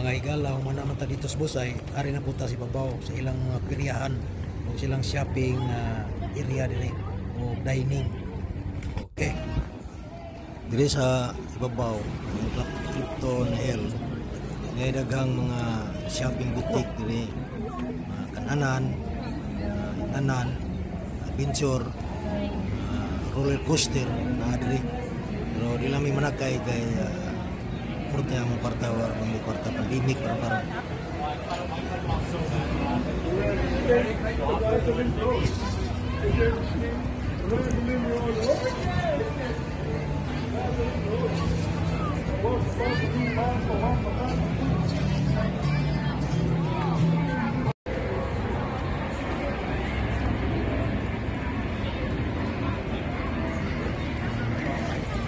Mga higala, humana man ta dito sa Busay, ari na punta sa ibabaw sa ilang mga piryahan o silang shopping na area dire o dining. Okay. Dire sa ibabaw ang Clifton Hill, may daghang mga shopping boutique dire, mga kananan, tanan, adventure, roller coaster na dire. Pero di lang may manakay kay kurte ang kwarta or may kwarta pandemic para para.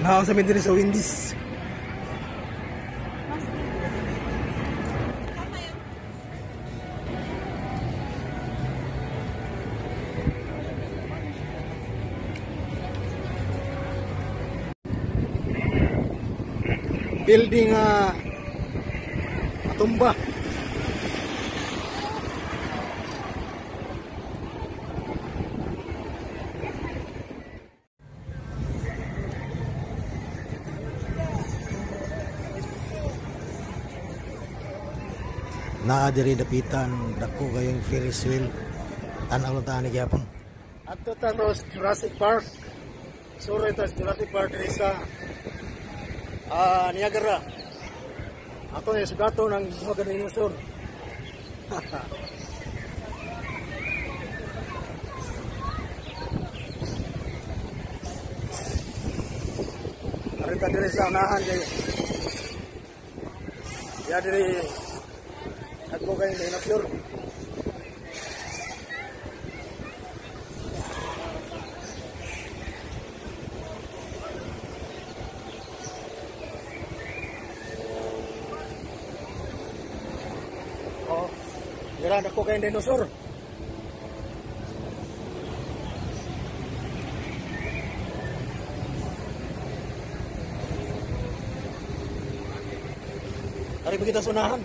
Naon sa mi diri sa Wendy's. Building tumba. Naa diri dapitan dako kayong Ferris wheel. Tan-aw lang ta ani gyapon. Adto ta sa Jurassic Park. Sure ta sa Jurassic Park diri sa Niagara. Ato ni sugato ng duha ka dinosaur. Ari ta diri sa unahan kay. Ya diri dako kayong dinosaur. Oh, dira dako kayong dinosaur. Ari ba kita sa unahan?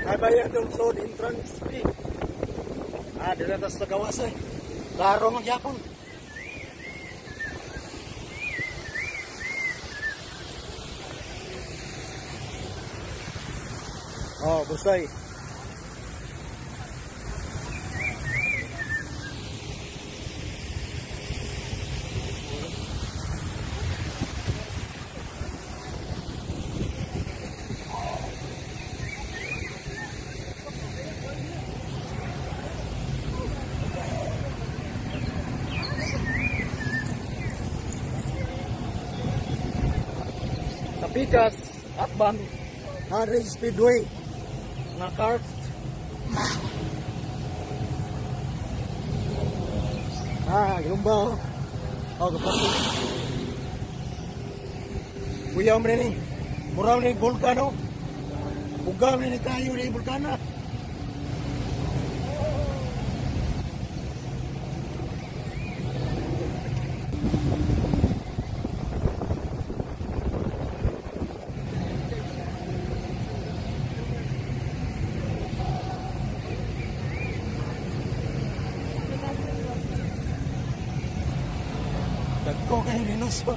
Ay bayad yung sold entrance fee. Dira ta sa gawas eh. Klaro man gyapon. Oh, Busay. Sa Pikas, Atbang, Harry Speedway, nga kart. Gilumba oh. Oh, gapasok. Kuyaw mo ni. Muraw ni volcano. Bugaw ni kayo ni volcano. Dagko kayo dinosaur.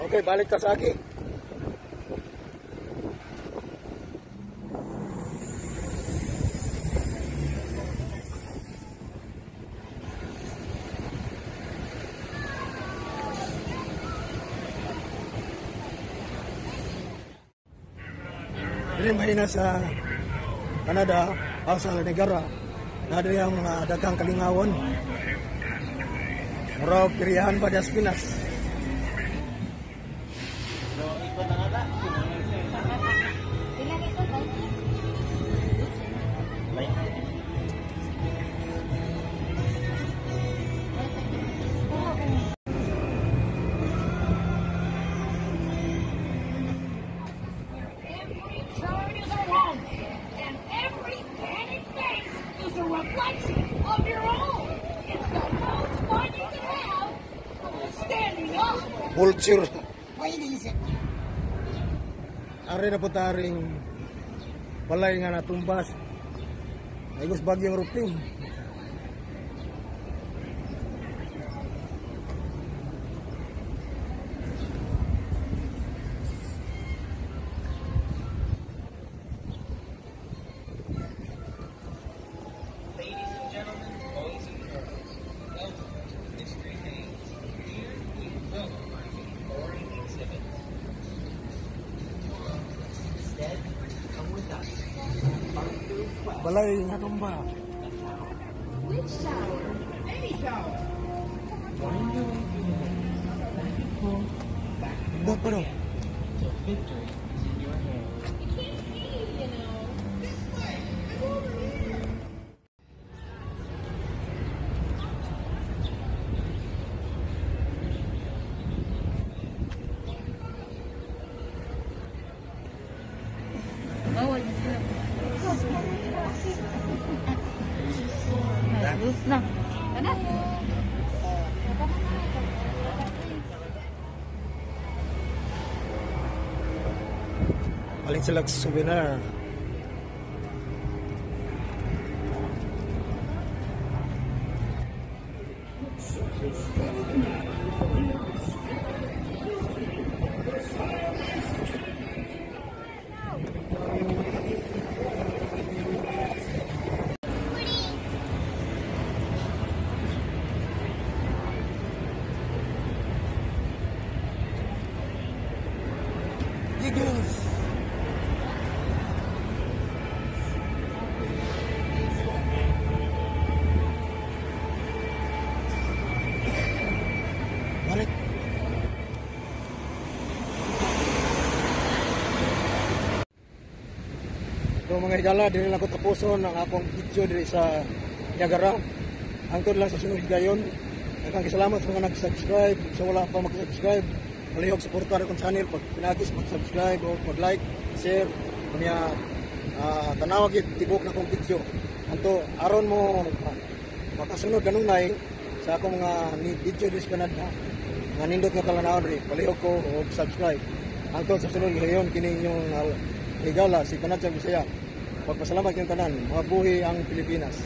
Okay, balik ta sa aki. Diri mahina sa Canada o sa Niagara. Na diri ang mga daghang kalingawon. Murag piriyahan pa sa Pinas. Every turn is a wrong, and every panic face is a reflection of your own. It's the most fun you can have standing up. Vulture. Wait is it? Ari na po taring balay nga natumbas. Naigos bagyong Ruping. Ladies and gentlemen, boys and girls, welcome to the Mystery Maze. Here you won't find any boring exhibits. Instead, come with us on an art-filled quest Balay nga tumba. Which tower? Any tower. Wind your way through the maze, back and forth, back and Nindot pa forth no. again, till victory is in your hands. You can't see, you know. This way! I'm over here! Luz na. Ano? Palit sila souvenir. Eagles. Balik. So mga higala, dili lang ko tapuson ang akong video diri sa Niagara. Hangtod lang sa sunod higayon. Daghang salamat sa mga nag-subscribe, sa wala pa mag-subscribe. Palihog suporta akong channel pag pinagis mag-subscribe o mag-like, share, unya tanawa gyud tibok na akong video. Anto aron mo makasunod kanunay sa akong mga video diri sa Canada. Nga nindot nga talanawon diri, palihog ko og subscribe. Hangtod sa sunod higayon kini inyong higala si Canada Bisaya. Pagpasalamat kayong tanan, mabuhi ang Pilipinas.